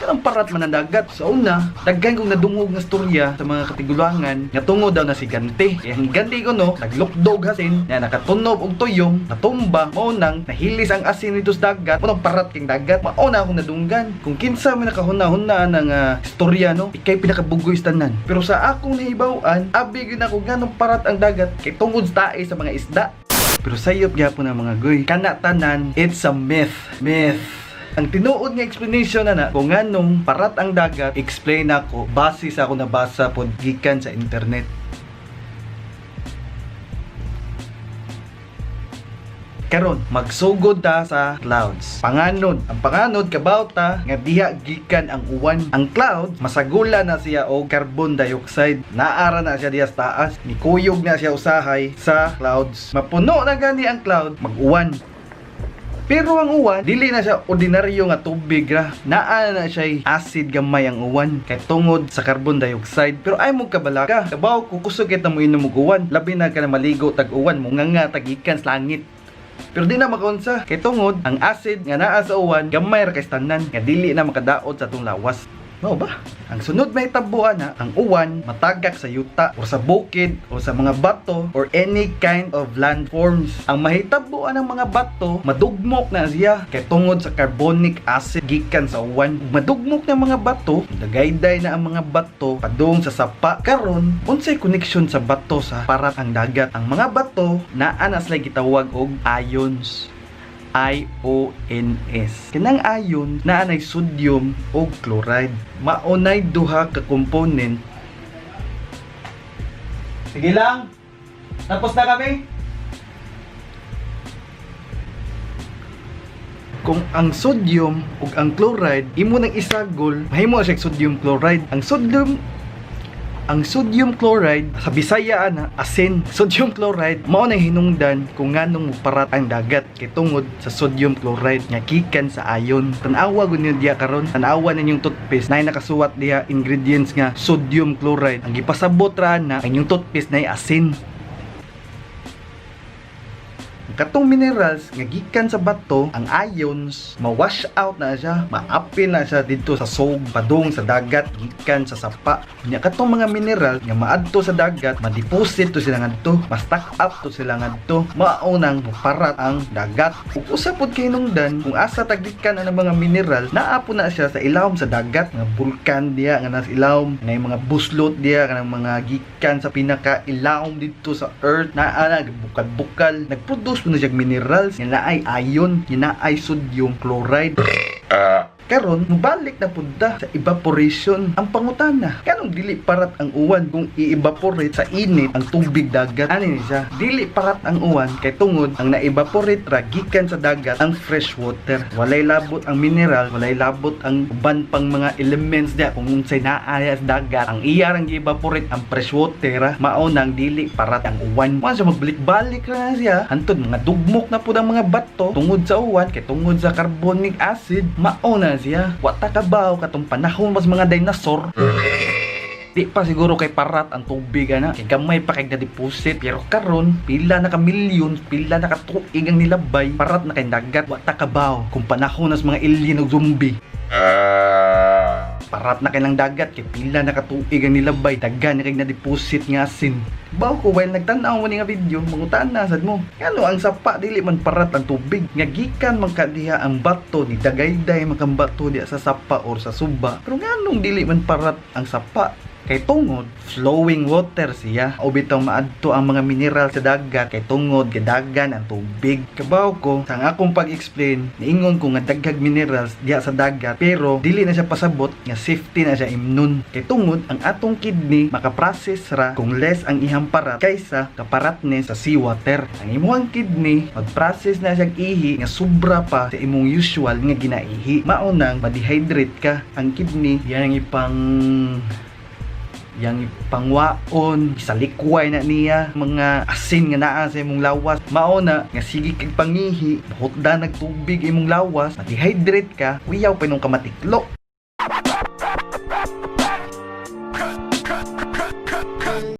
Kanang parat man ang dagat. Sa una, daghan kong nadungog nga storya sa mga katigulangan nga tungod daw na si Gante. Kaya ang Gante ko no, naglukdog asin, nga nakatunob og tuyong, natumba, mao nang nahilis ang asin dito sa dagat, mao nang parat king dagat. Mao na akong nadunggan. Kung kinsa may nakahuna-huna ng istorya no, ikay pinakabugoy sa tanan. Pero sa akong nahibaw-an, abi gyud ako nganong parat ang dagat kay tungod sa tae sa mga isda. Pero sayop gyapon ang mga goy. Kana tanan, it's a myth. Myth. Ang tinuod nga explanation na na kung nganong parat ang dagat, explain ako base sa ako nabasa pod gikan sa internet. Karon, magsugod ta sa clouds. Panganod. Ang panganod kabaw ta nga diha gikan ang uwan. Ang cloud masagula na siya og carbon dioxide. Naara na siya diha sa taas. Nikuyog na siya usahay sa clouds. Mapuno na gani ang cloud, mag-uwan. Pero ang uwan, dili na siya ordinaryo nga tubig ra. Naa na siya acid gamay ang uwan kay tungod sa carbon dioxide. Pero ay mo kabalaka, kabaw ko kusog kita mo inom og uwan. Labi na ka na maligo tag uwan, mo nga tagikan sa langit. Pero di na makaunsa kay tungod ang acid nga naa sa uwan gamay ra kay tanan nga dili na makadaot sa atong lawas. Mao ba? Ang sunod may tabuan na ang uwan matagak sa yuta or sa bukid o sa mga bato or any kind of landforms. Ang mahitabuan ng mga bato, madugmok na siya kay tungod sa carbonic acid gikan sa uwan. Madugmok na mga bato, dagayday na ang mga bato padung sa sapa. Karon, unsay connection sa bato sa parat ang dagat? Ang mga bato naa na sila gitawag og ions. I-O-N-S. Kanang ion naa nay sodium o chloride. Maunay duha ka component. Sige lang. Tapos na kami. Kung ang sodium ug ang chloride imo nang isagol, mahimo na siya sodium chloride. Ang sodium chloride sa Bisaya ana asin. Sodium chloride mao nang hinungdan kung nganong moparat ang dagat kay tungod sa sodium chloride nga gikan sa ion. Tan-awa gud ninyo diha karon, tan-awa ninyong toothpaste naay nakasuwat diha ingredients nga sodium chloride. Ang gipasabot ra na ang inyong toothpaste naay asin. Katong minerals nga gikan sa bato, ang ions, ma-wash out na siya, maapil na siya dito sa sog, padung sa dagat, gikan sa sapa. Nya katong mga mineral nga maadto sa dagat, ma-deposit to sila ngadto, ma-stack up to sila ngadto, maunang moparat ang dagat. Ug usa pod kay hinungdan kung asa tagikan ang mga mineral, naa po na siya sa ilawom sa dagat, mga bulkan diha nga nasa ilawom, na mga buslot diha kanang mga gikan sa pinaka ilawom dito sa earth, naa na bukal-bukal, nagproduce na siyang minerals nga naay ion, nga naay sodium chloride. Karon mobalik na pud ta sa evaporation. Ang pangutana, kanong dili parat ang uwan kung i-evaporate sa init ang tubig dagat? Ani ni siya, dili parat ang uwan kay tungod ang na-evaporate ra gikan sa dagat ang fresh water. Walay labot ang mineral, walay labot ang uban pang mga elements diya kung unsay naa sa dagat. Ang iya rang gi-evaporate ang fresh water ra, mao nang dili parat ang uwan. Mao siya magbalik-balik ra na siya. Hantod mga dugmok na pud ang mga bato tungod sa uwan kay tungod sa carbonic acid, mao na siya. Wa ta kabaw katong panahon mas mga dinosaur. Di pa siguro kay parat ang tubig ana, kay gamay pa kay na-deposit. Pero karon pila na ka millions, pila na ka tuig ang nilabay, parat na kay dagat. Wa ta kabaw kung panahon nas mga alien ug zombie. Parat na kay lang dagat kay pila na ka tuig ang nilabay, daghan na kay na-deposit nga asin. Baw ko while nagtan-aw mo ni nga video, mangutan na sad mo. Ngano ang sapa dili man parat ang tubig? Nga gikan man ka diha ang bato ni dagayday man kang bato diha sa sapa or sa suba. Pero nganong dili man parat ang sapa? Kay tungod flowing water siya. O bitaw maadto ang mga mineral sa dagat kay tungod gadagan ang tubig. Kabaw ko sa akong pag-explain, niingon ko nga daghag minerals diha sa dagat pero dili na siya pasabot nga safety na siya imnon. Kay tungod ang atong kidney makaprocess ra kung less ang ihang parat kaysa kaparatne sa seawater. Ang imong kidney mag-process na siya ihi nga sobra pa sa imong usual nga ginaihi. Mao nang ma-dehydrate ka. Ang kidney yan ang ipang yang pangwaon sa likway na niya mga asin nga naa sa imong lawas. Mao na nga sige kag pangihi, mahutda nagtubig imong lawas, ma-dehydrate ka, uyaw pa nung kamatiklo.